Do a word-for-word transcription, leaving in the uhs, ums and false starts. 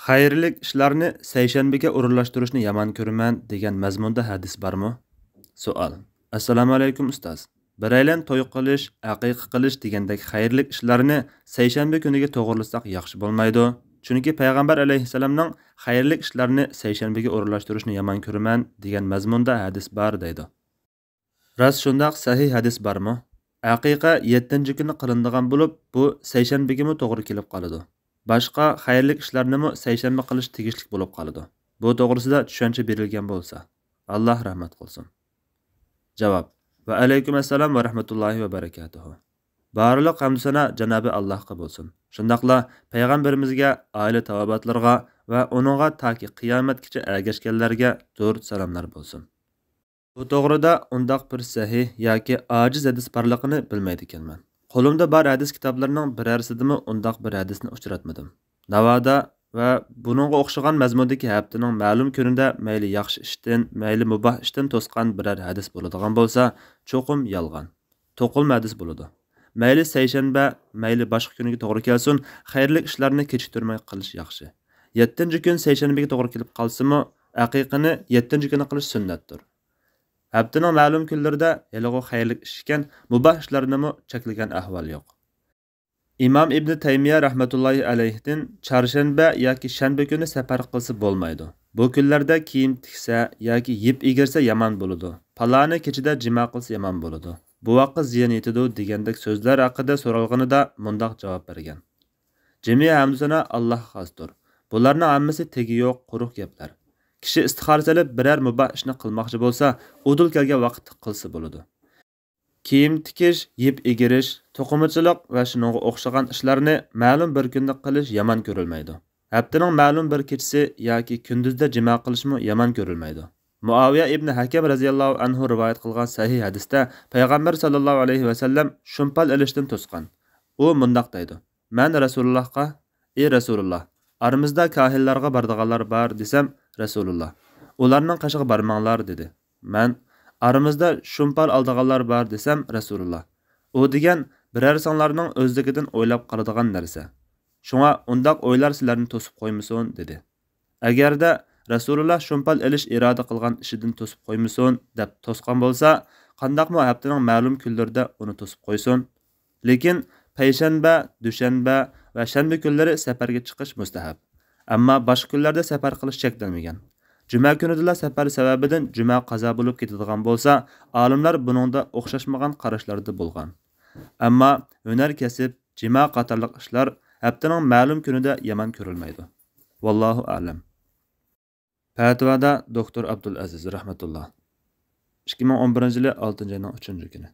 خەيرلىك ئىشلارنى سەيشەنبىگە ئورۇنلاشتۇرۇشنى يامان كۆرىمەن دېگەن مەزمۇندا ھەدىس بارمۇ؟ سوئال. ئەسسالامۇئەلەيكۇم ئۇستاز. بىرەيلەن توي قىلىش، ئەقىقە قىلىش دېگەندەك خەيرلىك ئىشلارنى سەيشەنبە كۈنىگە توغرىلىساق ياخشى بولمايدۇ. چۈنكى پەيغەمبەر ئەلەيھىسسالامنىڭ خەيرلىك ئىشلارنى سەيشەنبىگە ئورۇنلاشتۇرۇشنى يامان كۆرىمەن دېگەن مەزمۇندا ھەدىس بار دەيدۇ. راست شۇنداق سەھىھ ھەدىس بارمۇ؟ ئەقىقە يەتتىنچى كۈنى قىلىنىدىغان بولۇپ، بۇ سەيشەنبىگىمۇ توغرا كېلىپ قالىدۇ. باشقا خەيرلىك ئىشلارنىمۇ سەيشەنبە قىلىش تېگىشلىك بولۇپ قالىدۇ. بۇ توغرىسىدا چۈشەنچە بېرىلگەن بولسا. ئاللاھ رەھمەت قىلسۇن. جاۋاب. ۋە ئەلەيكۇم ئەسسالام ۋە رەھمەتۇللاھى ۋە بەرەكاتۇھۇ. بارلىق ھەمدۇسانا جانابى ئاللاھقا بولسۇن. شۇنداقلا پەيغەمبىرىمىزگە، ئائىلە تاۋابىئاتلىرىغا ۋە ئۇنىڭغا تاكى قىيامەتكىچە ئەگەشكەنلەرگە دۇرۇت سالاملار بولسۇن. بۇ توغرىدا ئۇنداق بىر سەھىھ ياكى ئاجىز ھەدىس بارلىقىنى بىلمەيدىكەنمەن. قولۇمدا بار ھەدىس كىتابلىرىنىڭ بىرەرسىدىمۇ ئۇنداق بىر ھەدىسنى ئۇچراتمىدىم. ناۋادا ۋە بۇنىڭغا ئوخشىغان مەزمۇندىكى ھەپتىنىڭ مەلۇم كۈنىدە مەيلى ياخشى ئىشتىن، مەيلى مۇباھ ئىشتىن توسقان بىرەر ھەدىس بولىدىغان بولسا، چوقۇم يالغان، توقۇلما ھەدىس بولىدۇ. مەيلى سەيشەنبە، مەيلى باشقا كۈنگە توغرا كەلسۇن، خەيرلىك ئىشلارنى كېچىكتۈرمەي قىلىش ياخشى. يەتتىنچى كۈن سەيشەنبىگە توغرا كېلىپ قالسىمۇ، ئەقىقىنى يەتتىنچى كۈنى قىلىش سۈننەتتۇر. ھەپتىنىڭ مەلۇم كۈنلىرىدە ھېلىغۇ خەيرلىك ئىش ئىكەن، مۇباھ ئىشلارنىمۇ چەكلىگەن ئەھۋال يوق. ئىمام ئىبنى تەيمىيە رەھمەتۇللاھى ئەلەيھتىن چارشەنبە ياكى شەنبە كۈنى سەپەر قىلسا بولمايدۇ. بۇ كۈنلەردە كىيىم تىكسە ياكى يىپ ئېگىرسە يامان بولىدۇ. پالانى كېچىدە جىما قىلسا يامان بولىدۇ. بۇ ۋاقىت زىيان يېتىدۇ دېگەندەك سۆزلەر ھەققىدە سورالغىنىدا مۇنداق جاۋاب بەرگەن. جىمى ھەمدۇسانا ئاللاھقا خاستۇر. بۇلارنىڭ ھەممىسى تېگى يوق، قۇرۇق گەپلەر. كىشى ئىستىخارە سېلىپ بىرەر مۇباھ ئىشنى قىلماقچى بولسا، ئۇدۇل كەلگەن ۋاقىتتا قىلسا بولىدۇ. كىيىم تىكىش، يىپ ئېگىرىش، توقۇمىچىلىق ۋە شۇنىڭغا ئوخشىغان ئىشلارنى مەلۇم بىر كۈندە قىلىش يامان كۆرۈلمەيدۇ. ھەپتىنىڭ مەلۇم بىر كېچىسى ياكى كۈندۈزدە جىما قىلىشمۇ يامان كۆرۈلمەيدۇ. مۇئاۋىيە ئىبنى ھەكەم رەزىياللاھۇ ئەنھۇ رىۋايەت قىلغان سەھىھ ھەدىستە پەيغەمبەر ساللاللاھۇ ئەلەيھى ۋەسەللەم شۇمپال ئېلىشتىن توسقان. ئۇ مۇنداق دەيدۇ: مەن رەسۇلۇللاھقا، ئى رەسۇلۇللاھ، ئارىمىزدا كاھىنلارغا بارىدىغانلار بار دېسەم، رەسۇلۇللاھ، ئۇلارنىڭ قېشىغا بارماڭلار دېدى. مەن، ئارىمىزدا شۇمپال ئالىدىغانلار بار دېسەم، رەسۇلۇللاھ، ئۇ دېگەن بىرەرسىڭلارنىڭ ئۆزلۈكىدىن ئويلاپ قالىدىغان نەرسە. شۇڭا ئۇنداق ئويلار سىلەرنى توسۇپ قويمىسۇن دېدى. ئەگەردە رەسۇلۇللاھ شۇمپال ئېلىش ئىرادە قىلغان ئىشىدىن توسۇپ قويمىسۇن دەپ توسقان بولسا، قانداقمۇ ھەپتىنىڭ مەلۇم كۈنلىرىدە ئۇنى توسۇپ قويسۇن؟ لېكىن پەيشەنبە، دۈشەنبە ۋە شەنبە كۈنلىرى سەپەرگە چىقىش مۇستەھەب. ئەمما باشقا كۈنلەردە سەپەر قىلىش چەكلەنمىگەن. جۈمە كۈنىدىلا سەپەر سەۋەبىدىن جۈمە قازا بولۇپ كېتىدىغان بولسا، ئالىملار بۇنىڭدا ئوخشاشمىغان قاراشلاردا بولغان. ئەمما ھۈنەر كەسىپ، جىما قاتارلىق ئىشلار ھەپتىنىڭ مەلۇم كۈنىدە يامان كۆرۈلمەيدۇ. ۋاللاھۇ ئەلەم. پەتىۋادا دوكتور ئابدۇلئەزىز رەھمەتۇللا. ئىككى مىڭ ئون بىرىنچى يىلى ئالتىنچى ئاينىڭ ئۈچىنچى كۈنى.